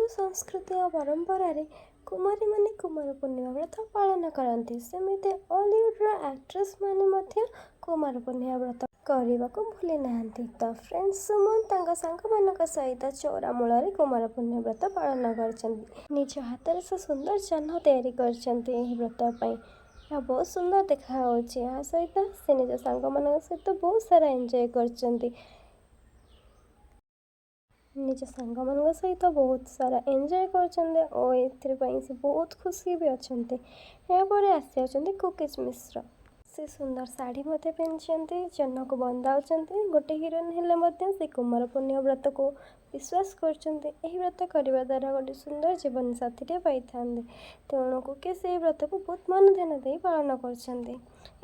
ହିନ୍ଦୁ ସଂସ୍କୃତି ଓ ପରମ୍ପରାରେ କୁମାରୀମାନେ କୁମାର ପୂର୍ଣ୍ଣିମା ବ୍ରତ ପାଳନ କରନ୍ତି। ସେମିତି ଅଲିଉଡ଼ର ଆକ୍ଟ୍ରେସମାନେ ମଧ୍ୟ କୁମାର ପୂର୍ଣ୍ଣିମା ବ୍ରତ କରିବାକୁ ଭୁଲି ନାହାନ୍ତି। ତ ଫ୍ରେଣ୍ଡସ୍, ସୁମନ ତାଙ୍କ ସାଙ୍ଗମାନଙ୍କ ସହିତ ଚଉରା ମୂଳରେ କୁମାର ପୂର୍ଣ୍ଣିମା ବ୍ରତ ପାଳନ କରିଛନ୍ତି। ନିଜ ହାତରେ ସେ ସୁନ୍ଦର ଜହ୍ନ ତିଆରି କରିଛନ୍ତି ଏହି ବ୍ରତ ପାଇଁ। ଏହା ବହୁତ ସୁନ୍ଦର ଦେଖାଯାଉଛି। ଏହା ସହିତ ସେ ନିଜ ସାଙ୍ଗମାନଙ୍କ ସହିତ ବହୁତ ସାରା ଏନ୍ଜୟ କରିଛନ୍ତି। ନିଜ ସାଙ୍ଗମାନଙ୍କ ସହିତ ବହୁତ ସାରା ଏନ୍ଜୟ କରୁଛନ୍ତି ଓ ଏଥିପାଇଁ ସେ ବହୁତ ଖୁସି ବି ଅଛନ୍ତି। ଏହାପରେ ଆସିଯାଉଛନ୍ତି କୁକିଜ୍ ମିଶ୍ର। ସେ ସୁନ୍ଦର ଶାଢ଼ୀ ମଧ୍ୟ ପିନ୍ଧିଛନ୍ତି, ଜହ୍ନକୁ ବନ୍ଦାଉଛନ୍ତି। ଗୋଟେ ହିରୋଇନ୍ ହେଲେ ମଧ୍ୟ ସେ କୁମାର ପୂର୍ଣ୍ଣିମା ବ୍ରତକୁ ବିଶ୍ୱାସ କରୁଛନ୍ତି। ଏହି ବ୍ରତ କରିବା ଦ୍ୱାରା ଗୋଟେ ସୁନ୍ଦର ଜୀବନସାଥୀଟେ ପାଇଥାନ୍ତି। ତେଣୁ କୁକିଜ୍ ଏହି ବ୍ରତକୁ ବହୁତ ମନ ଧ୍ୟାନ ଦେଇ ପାଳନ କରୁଛନ୍ତି।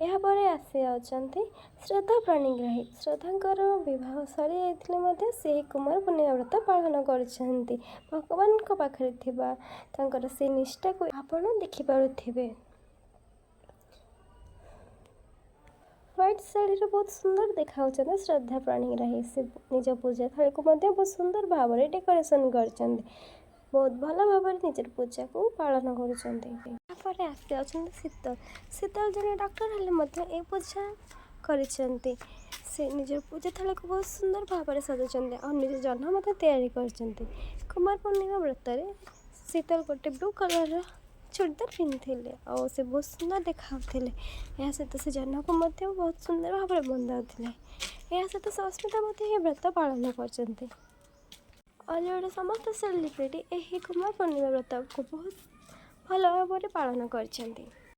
ଏହାପରେ ଆସିଯାଉଛନ୍ତି ଶ୍ରଦ୍ଧା ପାଣିଗ୍ରାହୀ। ଶ୍ରଦ୍ଧାଙ୍କର ବିବାହ ସରିଯାଇଥିଲେ ମଧ୍ୟ ସେ ଏହି କୁମାର ପୂର୍ଣ୍ଣିମା ବ୍ରତ ପାଳନ କରୁଛନ୍ତି। ଭଗବାନଙ୍କ ପାଖରେ ଥିବା ତାଙ୍କର ସେ ନିଷ୍ଠାକୁ ଆପଣ ଦେଖିପାରୁଥିବେ। ହ୍ୱାଇଟ୍ ଶାଢ଼ୀରେ ବହୁତ ସୁନ୍ଦର ଦେଖାଯାଉଛନ୍ତି ଶ୍ରଦ୍ଧା ପାଣିଗ୍ରାହୀ। ସେ ନିଜ ପୂଜା ଥାଳିକୁ ମଧ୍ୟ ବହୁତ ସୁନ୍ଦର ଭାବରେ ଡେକୋରେସନ୍ କରିଛନ୍ତି। ବହୁତ ଭଲ ଭାବରେ ନିଜର ପୂଜାକୁ ପାଳନ କରୁଛନ୍ତି। ତାପରେ ଆସିଯାଉଛନ୍ତି ଶୀତଲ। ଶୀତଲ ଜଣେ ଡକ୍ଟର ହେଲେ ମଧ୍ୟ ଏ ପୂଜା କରିଛନ୍ତି। ସେ ନିଜର ପୂଜା ଥାଳିକୁ ବହୁତ ସୁନ୍ଦର ଭାବରେ ସଜାଇଛନ୍ତି ଆଉ ନିଜ ଜହ୍ନ ମଧ୍ୟ ତିଆରି କରିଛନ୍ତି। କୁମାର ପୂର୍ଣ୍ଣିମା ବ୍ରତରେ ଶୀତଲ ଗୋଟେ ବ୍ଲୁ କଲର୍ର ଚୁଡ଼ିଦାର ପିନ୍ଧିଥିଲେ ଆଉ ସେ ବହୁତ ସୁନ୍ଦର ଦେଖାଯାଉଥିଲେ। ଏହା ସହିତ ସେ ଜହ୍ନକୁ ମଧ୍ୟ ବହୁତ ସୁନ୍ଦର ଭାବରେ ବନ୍ଦାଉଥିଲେ। ଏହା ସହିତ ସସ୍ମିତା ମଧ୍ୟ ଏହି ବ୍ରତ ପାଳନ କରିଛନ୍ତି। ଅଲିଉଡ଼ର ସମସ୍ତ ସେଲିବ୍ରିଟି ଏହି କୁମାର ପୂର୍ଣ୍ଣିମା ବ୍ରତକୁ ବହୁତ ଭଲ ଭାବରେ ପାଳନ କରିଛନ୍ତି।